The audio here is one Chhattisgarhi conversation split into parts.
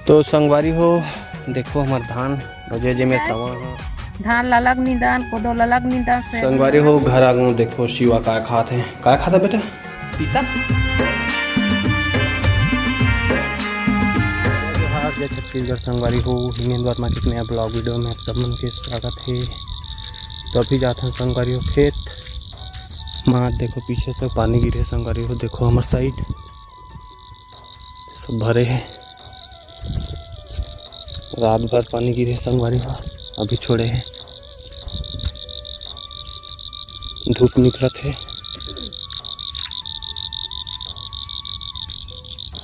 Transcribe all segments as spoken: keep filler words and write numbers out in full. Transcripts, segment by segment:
तो संगवारी हो, देखो हमर धान बजे जे में सवा ह। धान ल अलग निंदन, कोदो ल अलग निंदन, सोयाबीन संगवारी ल हो, अलग। घर आ गए, देखो शिवा काय खात हे। काय खाता बेटा? पीता। जोहार, जय छत्तीसगढ़ संगवारी हो, हिंगन बात माटी के नया vlog video में आप सब मन के स्वागत हे। तो अभी जात हन संगवारी हो खेत। माँ देखो पीछे से पानी गिरे संगवारी हो, देखो हमर side सब भरे हे। रात भर पानी गिरे संगवारी हो, अभी छोड़े हे, धूप निकलत हे।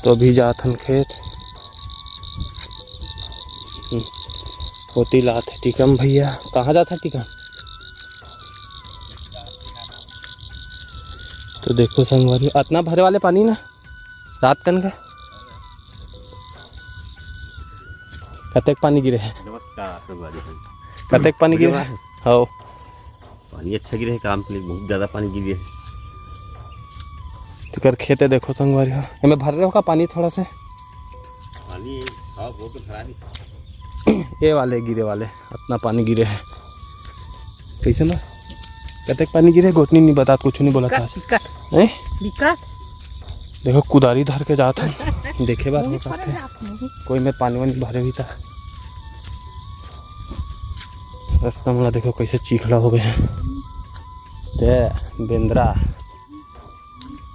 तो अभी जात हन खेत। हम्म, ओती लात हे टीकम भैया। कहाँ जात हे टीकम? तो देखो संगवारी, अतना भरे वाले पानी ना रात कन के। कतेक पानी गिरे हे? नमस्कार संगवारी हो। कतेक पानी गिरे हे? हाँ। पानी अच्छा गिरे हे, काम के लिए बहुत ज्यादा पानी गिरे हे। तेकर खेत हे, देखो संगवारी हो, एमे भर रहे हो का पानी थोड़ा से? पानी, हाँ, वो तो भरा नहीं। ये वाले गिरे वाले, अतना पानी गिरे हे। कैसे ना? कतेक पानी गिरे, गोतनी नहीं बतात, कुछ नहीं बोला था। दिक्कत, दिक्कत। हैं? दिक्कत। देखो कुदारी धर के जात हन, देखे बार नहीं करते। कोई में पानी वानी भरे हुई था। रास्ता में देखो कैसे चीखला हो गए हैं। ते बेंदरा,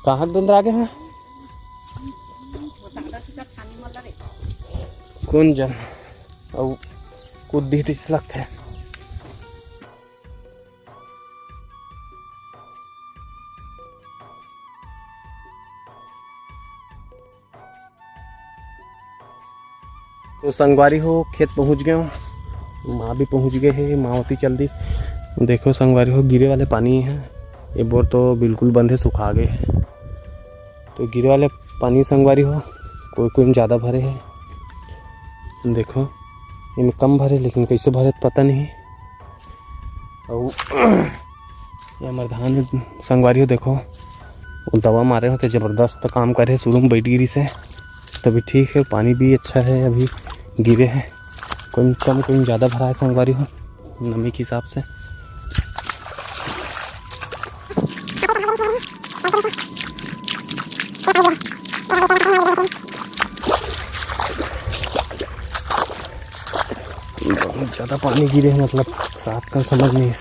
कहाँ के बेंदरा आगे हैं? कौन जन? अउ कुद्दी तिस लगथे। तो संगवारी हो, खेत पहुंच गए हो, माँ भी पहुंच गए हे, माँ ओती चल दिस। देखो संगवारी हो, गिरे वाले पानी है, ये बोर तो बिल्कुल बंद है, सुखा गए है। तो गिरे वाले पानी संगवारी हो, कोई कोई में ज़्यादा भरे है। देखो, इनमें कम भरे, लेकिन कैसे भरे पता नहीं। अउ ये हमर धान संगवारी हो, देखो, वो दवा मारे हो तो जबरदस्त काम करे, शुरू में बैठ गिरी से। तभी ठीक है, पानी भी अच्छा है, अभी गिरे है, कोई कम कोई ज़्यादा भरा है संगवारी हो, नमी के हिसाब से। बहुत ज़्यादा पानी गिरे है, मतलब साथ का समझ नहीं।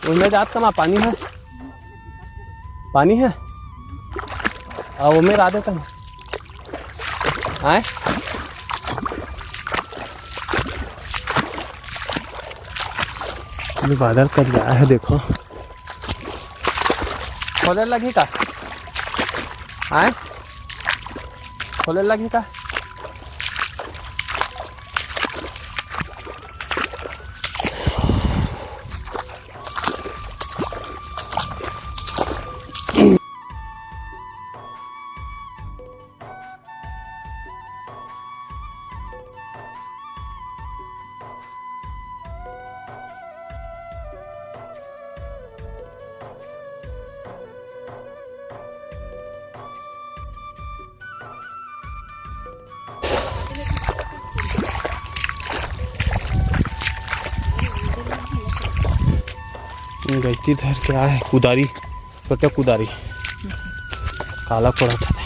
उनमें जात का माँ पानी है, पानी है। आ, वो मेरा आदत है। आए? अभी बादल कर गया है, देखो। खोले लगी का? आए? खोले लगी का? गलती धर के आए कुदारी। छोटे कुदारी काला कोड़त हे।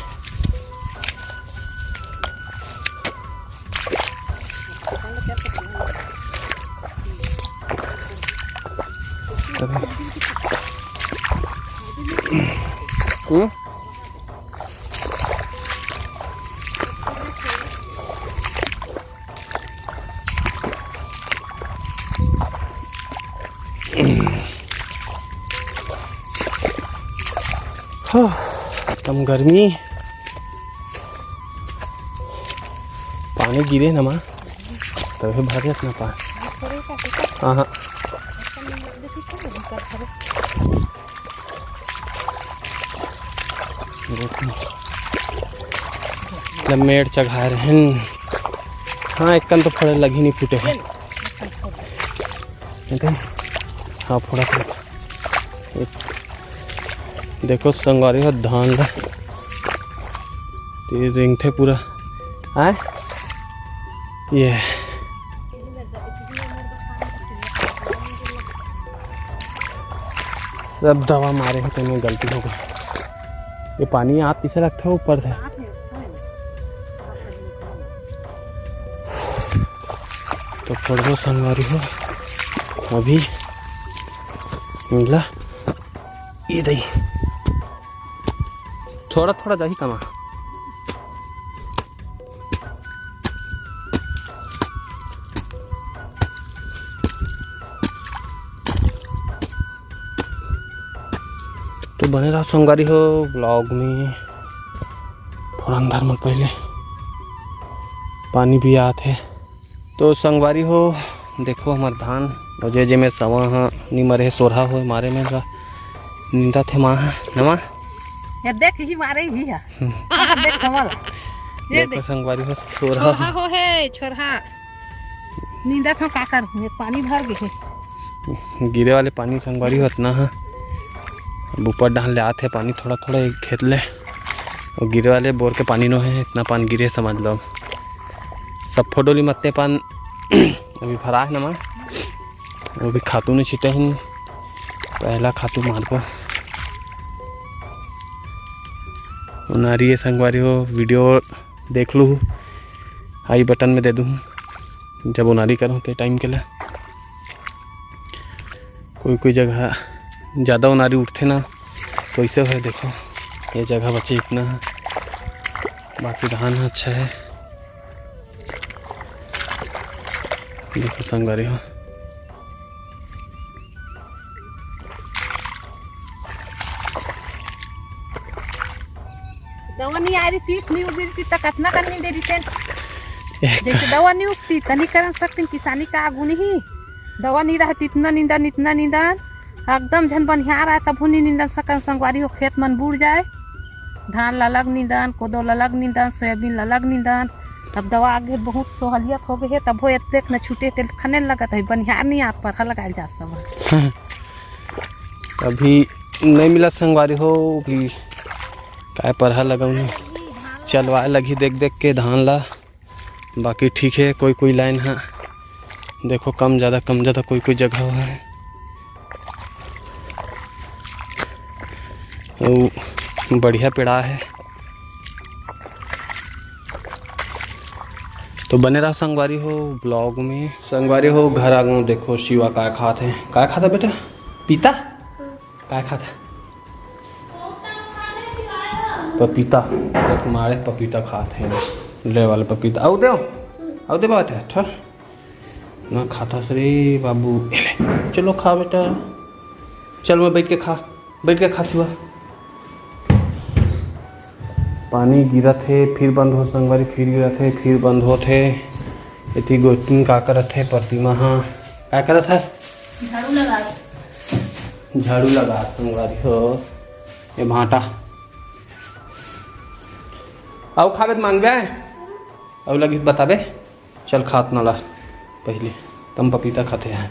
हम्म? हाँ, एकदम गर्मी। पानी गिरे ना माँ, तभी भर जात ना पानी। हाँ, हाँ। जब मेड़ चघाए रहन। हाँ, एक कन तो फड़े लगी नहीं फूटे हैं। हाँ, फोड़ा, फोड़ा। देखो संगवारी हो धान ला। ते रेंगथे पूरा। आय, ये सब दवा मारे हो, तेमे गलती हो गई। ये पानी आप किसे लगता है ऊपर से? तो पढ़ो संगवारी हो, अभी मिला ये दही थोड़ा थोड़ा दही कमा। तो बने रहो संगवारी हो vlog में। थोड़ा अंदर में पहले पानी भी आत है। तो संगवारी हो, देखो हमार धान, और जे जे में सवा ह नी मरे हे, सोरहा होए मारे में ला निंदा थे माँ ह, नमा? ये देख ही मारे ही है। हाँ, देख कमल। ये देखो देख। संगवारी हो, सोरहा सोरहा हो। हो हे, छोरहा। निंदा थो का कर, ये पानी भर गए हे। गिरे वाले पानी संगवारी हो इतना है। अब ऊपर डाल ले आते पानी थोड़ा थोड़ा एक खेत ले। और गिरे वाले बोर के पानी नो है, इतना पानी गिरे समझ लो। सब फोडोली मत्ते पान अभी भरा है ना माँ, वो भी खातू नहीं छीटे हैं, पहला खातू मार को। उनारी ये संगवारी हो, वीडियो देख लू, आई बटन में दे दूँ, जब उनारी करूँ ते टाइम के लिए। कोई कोई जगह ज़्यादा उनारी उठते ना, तो ऐसे है। देखो, ये जगह बचे इतना है, बाकी धान अच्छा है। देखो संगवारी हो, दवा नहीं आ रही, तीस नहीं उगी थी, तो कतना करनी दे रही थे। जैसे दवा नहीं उगती, तनी करन सकती, किसानी का आगू नहीं। दवा नहीं रहती, इतना निंदन, इतना निंदन, एकदम झन बनिहार आए, तभो नहीं निंदन सकन संगवारी हो, खेत मन बूड़ जाए। धान ला अलग निंदन, कोदो ला अलग निंदन, सोयाबीन ला अलग निंदन। अब दवा आगे बहुत सोहलियत हो गए हे, तभो एतेक न छूटे, तेल खने लगत है, बनिहार नहीं आप परहा लगाए जा सब। अभी नहीं मिला संगवारी हो, अभी काय परहा लगाऊँ, चलवाए लगी देख देख के धान ला। बाकी ठीक है, कोई कोई लाइन है, देखो कम ज़्यादा, कम ज़्यादा कोई कोई जगह है। वो बढ़िया पेड़ा है। तो बने रहो संगवारी हो vlog में। संगवारी हो, घर आ गऊँ। देखो शिवा काय खात है। काय खाता बेटा? पीता? काय खाता? पपीता। देख मारे पपीता खात है। ले वाले पपीता। आऊ दे। आऊ दे बात है। अच्छा। ना खाता रे बाबू। ए ले, चलो खा बेटा। चल मैं बैठ के खा, बैठ के खा सिवा। पानी गिरत हे, फिर बंद हो संगवारी, फिर गिरत हे, फिर बंद होत हे। एती गोतिन का करत हे प्रतिमा? हाँ, का करत हस? झाड़ू लगा। झाड़ू लगा संगवारी हो। ये भांटा। आऊ खाबे त मांगबे? आऊ लगी त बताबे? चल खात ना ला पहले, तम पपीता खाते हैं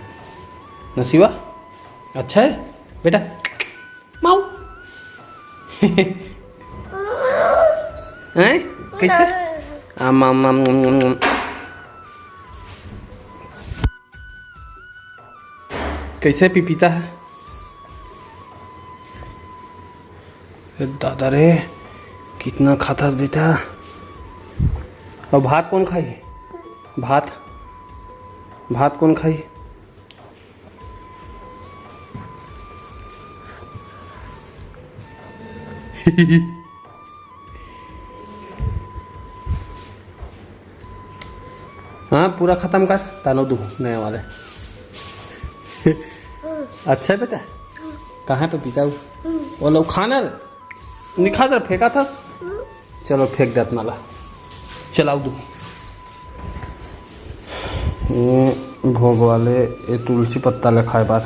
ना शिवा। अच्छा है बेटा, माऊ। हैं? कैसे? आम, आम, आम, आम, आम, आम। कैसे पपीता है? ए दादा रे, कितना खाथस बेटा। अब भात कौन खाई? भात, भात कौन खाई? हाँ, पूरा खत्म कर, तानो दू नया वाले। अच्छा है बेटा, कहाँ है पपीता? वो लोग खाना निखा दे, फेंका था। चलो फेंक देत नाला। चलाओ दू। ये भोग वाले, ये तुलसी पत्ता ले खाए बार।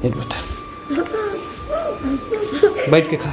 एक मिनट। बैठ के खा।